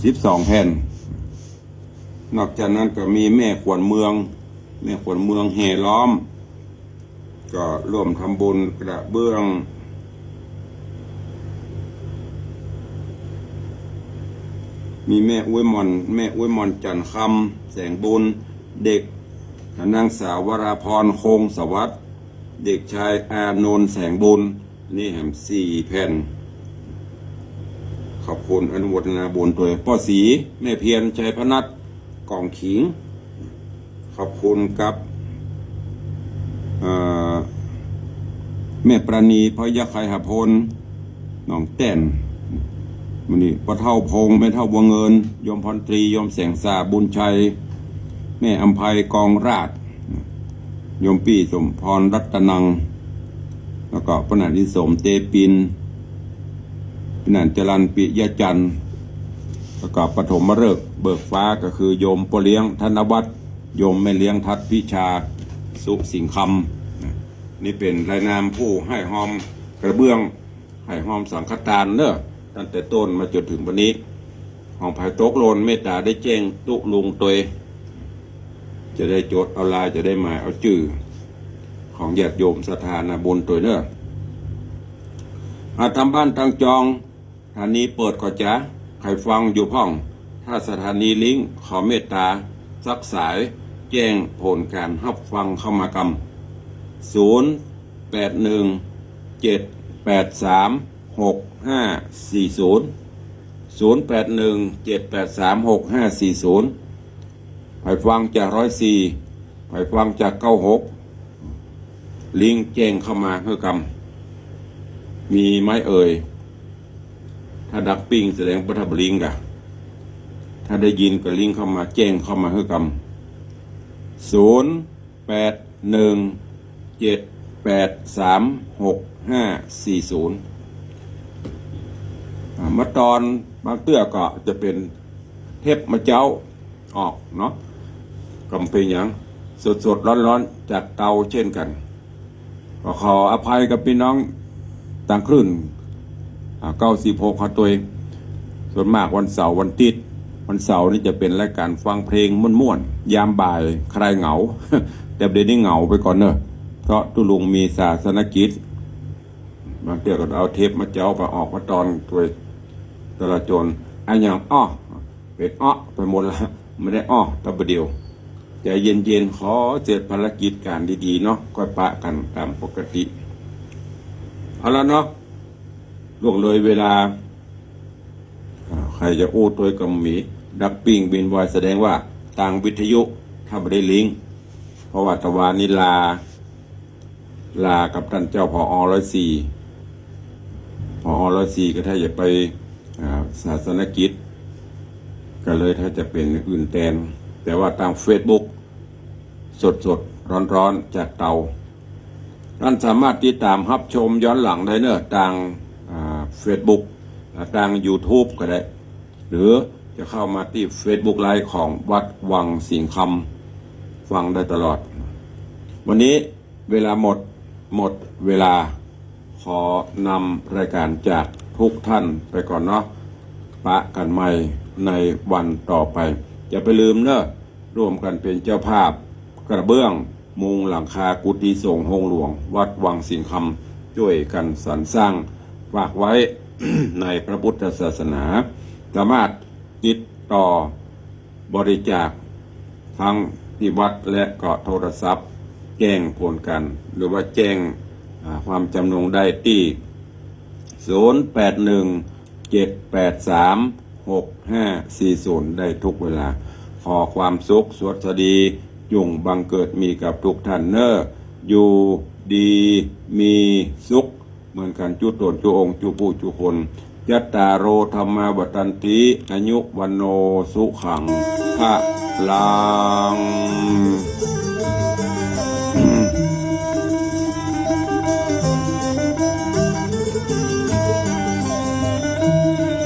สิบสองแผ่น นอกจากนั้นก็มีแม่ขวัญเมือง แม่ขวัญเมืองแห่ล้อม ก็ร่วมทำบุญกระเบื้อง มีแม่อุ๊ยหม่อน แม่อุ๊ยหม่อน จันทร์คำ แสงบุญ เด็ก นางสาววราพร คงสวัสดิ์ เด็กชายอานนท์ แสงบุญ นี่แหมสี่แผ่น ขอบคุณอนุโมทนาบุญตวย ป้อศรี แม่เพียร ชัยพนัส กองขิง ขอบคุณกับ เอ่อ แม่ปราณี พยัคฆ์ไคหพล หนองแต้น มื้อนี้ป้อเฒ่าพงษ์ แม่เฒ่าบัวเงิน โยมพรตรี โยมแสงสา บุญชัย แม่อำไพ กองราช โยมปี้ สมพร รัตนัง แล้วก็ป้อหนานอินสม เตปิน ป้อหนานจรัญ ปิยะจันทร์ แล้วก็ปฐมฤกษ์เบิกฟ้าก็คือโยมป้อเลี้ยง ธนวัฒน์ โยมแม่เลี้ยง ทัศน์พิชา สุสิงห์คำ นี่เป๋นรายนามผู้ให้ฮอมกระเบื้อง ให้ฮอมสังฆทานเนอะ ตั้งแต่ต้นมาจ๋นถึงวันนี้ ของใผตกหล่นเมตตาได้แจ้งตุ๊ลุงตวย จะได้จดเอาลาย จะได้หมายเอาจื้อ ของญาติโยมศรัทธานาบุญตวยเนอะ อ่ะ ต๋ามบ้านต๋ามจอง สถานีเปิดก่อจ๊ะ ใผฟังอยู่พ่อง ถ้าสถานีลิงก์ ขอเมตตาสักสาย แจ้งผลก๋านฮับฟังเข้ามากำ ศูนย์แปดหนึ่งเจ็ดแปดสามหกห้าสี่ศูนย์ ศูนย์แปดหนึ่งเจ็ดแปดสามหกห้าสี่ศูนย์ ใผฟังจากร้อยสี่ ใผฟังจากเก้าหก ลิงก์แจ้งเข้ามาหื้อกำ มีไหมเอ่ย ถ้าดักปิ้งแสดงบ่ทันได้ลิงก์ก่ะ ถ้าได้ยินก็ลิงก์เข้ามา แจ้งเข้ามาหื้อกำ ศูนย์แปดหนึ่งเจ็ดแปดสามหกห้าสี่ศูนย์ อ่า เมื่อต๋อนบางเตื้อก็จะเป๋นเทปมาเจ๊าออกเนาะ ก็บ่เป๋นหยัง สดๆ ร้อนๆ จากเตาเจ้นกั๋น ก็ขออภัยกับปี้น้องตางคลื่น อ่า เก้าสิบหก เฮาตวย ส่วนมากวันเสาร์วันอาทิตย์ วันเสาร์นี่จะเป๋นรายก๋านฟังเพลงม่วนๆ ยามบ่ายคลายเหงา แต่เดี๋ยวนี้เหงาไปก่อนเนอะ เพราะตุ๊ลุงมีศาสนกิจ บางเตื้อก็เอาเทปมาเจ๊าไปออกมาตอนตวยจราจร อะหยัง อ้อ เป๋นอ้อไปหมดละ ไม่ได้อ้อ แต่ประเดี๋ยว ใจเย็นๆ ขอเสร็จภารกิจก๋านดีๆ เนาะ ก้อยปะกั๋นต๋ามปกติ เอาละเนาะ ล่วงเลยเวลา อ่า ใผจะอู้ตวยก็มี ดักปิ้งบินไว แสดงว่าตางวิทยุ ถ้าบ่ได้ลิงก์ เพราะว่าตะวานี้ลา ลากับต้านเจ้า ผอ. ร้อยสี่ ผอ. ร้อยสี่ ก็ถ้าจะไป อ่า ศาสนกิจ ก็เลยถ้าจะเป๋นอย่างอื่นแตน แต่ว่าตางเฟซบุ๊ก สดๆ ฮ้อนๆ จากเตา ต้านสามารถติดต๋ามฮับชมย้อนหลังได้เนอะ ตาง อ่า เฟซบุ๊ก อ่า ตางยูทูบก็ได้ หรือจะเข้ามาตี้เฟซบุ๊กไลฟ์ของวัดวังสิงห์คำ ฟังได้ตลอด วันนี้เวลาหมด หมดเวลา ขอนำรายก๋านจากทุกท่านไปก่อนเนาะ ปะกั๋นใหม่ในวันต่อไป อย่าไปลืมเนอะ ร่วมกั๋นเป๋นเจ้าภาพ กระเบื้องมุงหลังคากุฏิสงฆ์โฮงหลวงวัดวังสิงห์คำ จ้วยกั๋นสรรสร้าง ฝากไว้ ในพระพุทธศาสนา สามารถติดต่อบริจาคทั้งตี้วัดและก็โทรศัพท์ แจ้งผลก๋าน หรือว่าแจ้ง อ่า ความจำนงได้ตี้ ศูนย์แปดหนึ่ง เจ็ดแปดสาม หกห้าสี่ศูนย์ ได้ทุกเวลา ขอความสุขสวัสดี จุ่งบังเกิดมีกับทุกท่านเนอะ อยู่ดีมีสุขเหมือนกั๋นจุ๊ต๋นจุ๊องค์จุ๊ผู้จุ๊คน จัตตาโร ธัมมา วัฑฒันติ อายุ วัณโณ สุขัง พลัง